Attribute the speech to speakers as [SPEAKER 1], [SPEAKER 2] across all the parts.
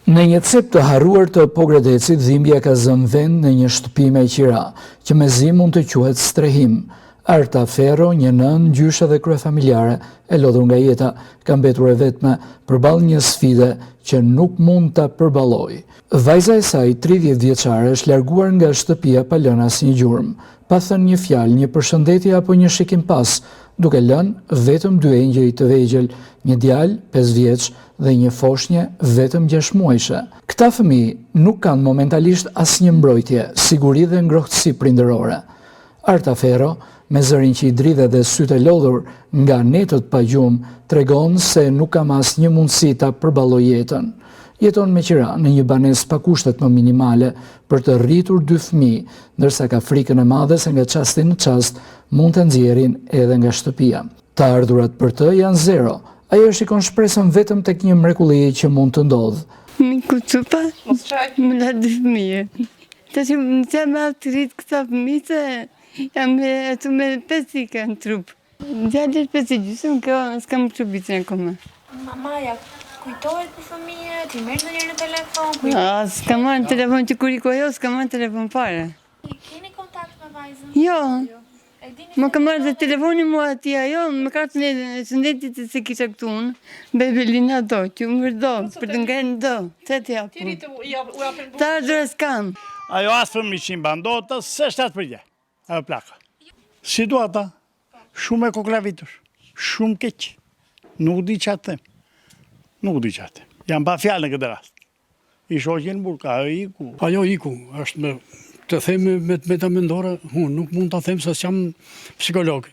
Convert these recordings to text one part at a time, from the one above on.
[SPEAKER 1] Në një cep të harruar të Pogradecit, dhimbja ka zënë vend në një shtëpi me qira, që mezi mund të quhet strehim. Arta Ferro, një nënë, gjyshe dhe kryefamiljare, e lodhur nga jeta, ka mbetur e vetme, përballë një sfide që nuk mund ta përballojë. Vajza e saj, 30 vjeçare, është larguar nga shtëpia pa lënë asnjë gjurmë, pa thënë një fjalë, një përshëndetje apo një shikim pas, duke lënë vetëm dy engjëj të vegjël, një djalë, 5 vjeç, dhe një foshnje vetëm gjashtëmuajshe. Këta fëmijë nuk kanë momentalisht asnjë mbrojtje, siguri dhe ngrohtësi prindërore. Arta Ferro, me zërin që i dridhet dhe sytë e lodhur nga netët pa gjumë, tregon se nuk ka më asnjë mundësi ta përballojë jetën. Jeton me qira në një banesë pa kushtet më minimale për të rritur dy fëmijë, ndërsa ka frikën e madhe se nga çasti në çast mund ta nxjerrin edhe nga shtëpia. Të ardhurat për të janë zero. Ajo e shikon shpresën vetëm tek një mrekulli që mund të ndodhë.
[SPEAKER 2] M'iku çupa, më la dy fëmijë. Tash më jam atë rrit këta fëmijë se jam aty me pesë thika në trup. Djali është pesë e gjysmë, kjo s'ka më çubitin akoma.
[SPEAKER 3] Mamaja kujtohet për fëmijët, i merr ndonjëherë në telefon,
[SPEAKER 2] kujt... A, s'ka marrë në telefon që kur iku ajo, s'ka marrë në telefon fare.
[SPEAKER 3] Keni kontakt me vajzën?
[SPEAKER 2] Jo. Më ka marrë dhe telefonin mua atij ajo, me kartën e shëndetit se kisha këtu unë, Bebelina do, qumësht do, për të ngrënë do, të të japun. Të ardhura s'kam.
[SPEAKER 4] Ajo as fëmijë që i mban dot, s'është atë përgje, ajo plaka. Situata, shumë e koklavitur, shumë keq, nuk di ça të them, nuk di ça të them, jam pa fjalë në këtë rast. I shoqi në burg, ajo
[SPEAKER 5] iku. Ajo iku, është me të them me me të meta mendore, unë nuk mund ta them se s'jam psikolog.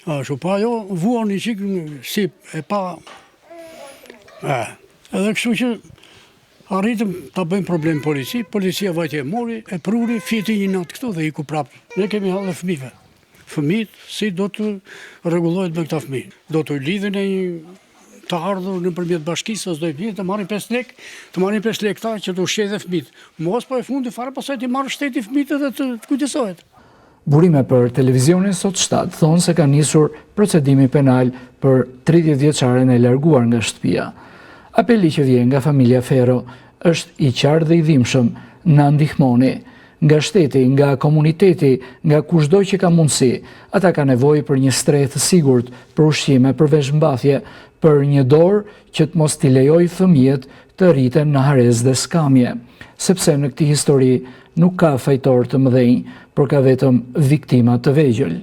[SPEAKER 5] Ashtu, po ajo vuan një çik si e pa e, edhe kështu që arritëm ta bëjmë problem polici, policia vajti e mori, e pruri, fjeti një natë këtu dhe iku prapë. Ne kemi hallin e fëmijëve. Fëmijët, si do të rregullohet me këta fëmijë? Do të lidhin e një të ardhur nëpërmjet bashkisë, s'do i bie të marrin 5 lekë, të marrin 5 lekë këta që të ushqejë dhe fëmijët. Mos po e fundi fare pastaj t'i marrë shteti fëmijët edhe të, të kujdesohet.
[SPEAKER 1] Burime për televizionin Sot 7 thonë se ka nisur procedimi penal për 30 vjeçaren e larguar nga shtëpia. Apeli që vjen nga familja Ferro është i qartë dhe i dhimbshëm, na ndihmoni. Nga shteti, nga komuniteti, nga kushdo që ka mundësi. Ata kanë nevojë për një strehë të sigurt, për ushqime, për veshmbathje, për një dorë që të mos t'i lejojë fëmijët të rriten në harresë dhe skamje. Sepse në këtë histori nuk ka fajtorë të mëdhenj, por ka vetëm viktima të vegjël.